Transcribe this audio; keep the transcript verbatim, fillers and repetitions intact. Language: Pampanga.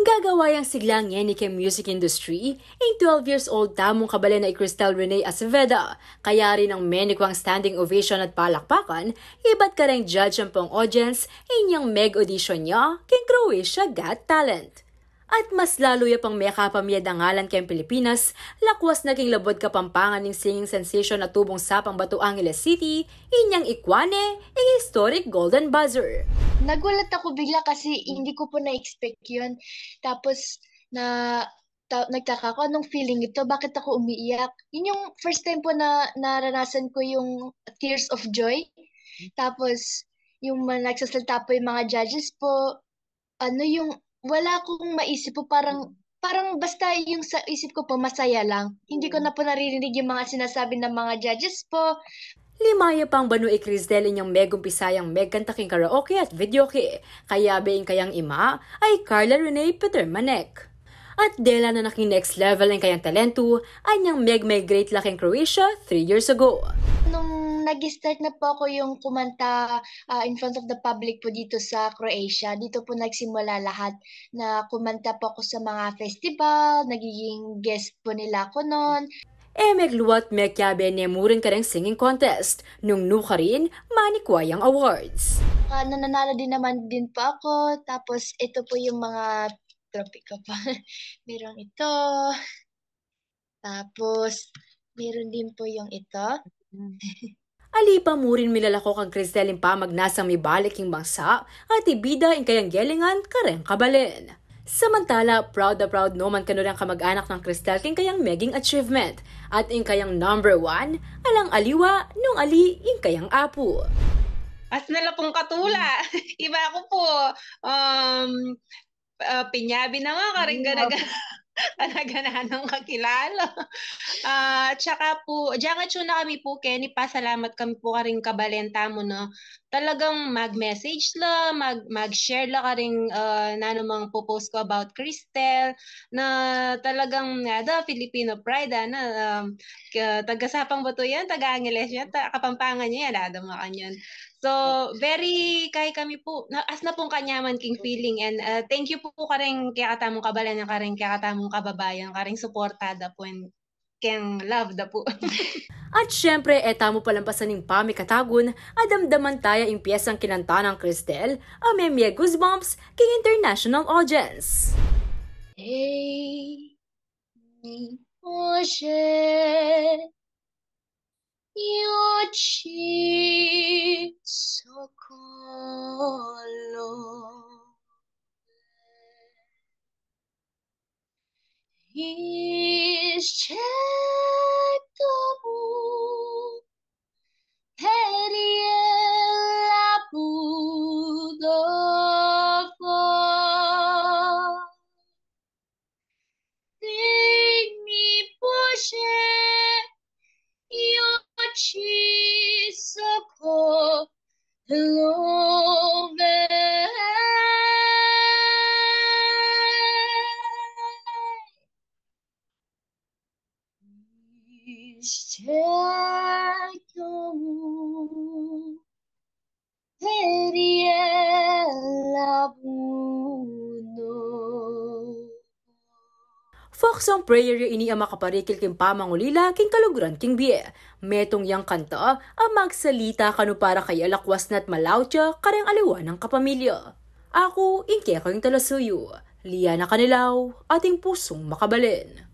Gagawa yang sigla ngeni keng music industry, ing twelve years old tamung kabalen a i Cristel Renee Aceveda, kayari nang menikwang standing ovation at palakpakan, ibat kareng judge ampong audience, inyang meg-audition ya keng Croatia Got Talent. At mas lalu ya pang mekapamye dangalan keng Pilipinas, lakwas na king labud Kapampangan ning singing sensation a tubung sa pang Batu Angeles City, inyang ikwa ne ing historic Golden Buzzer. Nagulat ako bigla kasi hindi ko po na-expect yun. Tapos, na, ta- nagtaka ako anong feeling ito, bakit ako umiiyak. Yun yung first time po na naranasan ko yung tears of joy. Tapos, yung mga nagsasalita po yung mga judges po, ano yung, wala akong maisip po, parang, parang basta yung sa isip ko po, masaya lang. Hindi ko na po naririnig yung mga sinasabi ng mga judges po. Limaya pang banu i Cristel inyang megumpisang megkanta king karaoke at videoke. Kayabe ing kayang ima, a i Carla Renee Peter Manek. At dela na na king next level ing kayang talentu, anyang meg-migrate la king Croatia three years ago. Nung nag-start na po ako yung kumanta, ah, in front of the public po dito sa Croatia, dito po nagsimula lahat na kumanta po ako sa mga festival, nagiging guest po nila ako noon. E megluat mekiabe ne mu rin kareng singing contest, nung nukarin, manikwa yang awards. Ah, nananalo din naman din po ako, tapos ito po yung mga trophy ko po. Merong ito. Tapos, meron din po yung ito. Ali pa mu rin milalako kang Cristel ing pamagnasang mibalik king bangsa at ibida ing kayang gelingan kareng kabalen. Samantala, proud na proud no man kanu reng kamag-anak nang Cristel king kayang meging achievement at ing kayang number one, alang aliwa nung ali ing kayang apu. As na la pung katula. Iba ko po, um, ah, pinyabi na nga karing ganaga-, ganaganang kakilala. Ah, tsaka po, diyan nga tsuna kami po, Kenny, pasalamat kami po karing kabalen tamu, no? Talagang mag-message la, mag-, mag-share la karing, ah, nanumang popost ko about Cristel, na talagang, ada, Filipino pride, ana, um, ka-, taga Sapang Batu yan, taga Angeles yan, ta-, Kapampangan yan, ada, makanyan. So, very, kay kami po, na, as na pong kanyaman king feeling, and, uh, thank you po kareng kekatamung kabalen, kareng kekatamung kababayan, kareng suporta da po, and keng love da po. At syempre, e tamu palampasan ing pamikatagun, a damdaman taya ing pyesang kinanta nang Cristel, a memie goosebumps king international audience. Hey, mi poże, Yoci sokolo. Jeszcze tomu Heriela Budowa. Dej mi Boże, Yoci sokolowe. Jeszcze tomu Heriela Budowa. Folk song prayer ya ini a makaparikil king pamangulila king kaluguran king bie. Metung yang kanta a magsalita kanu para kaya lakwas na't malaut ya kareng aliwa nang kapamilya. Aku ing kekayung talasuyu, Liana Canelao, ating pusung makabalen.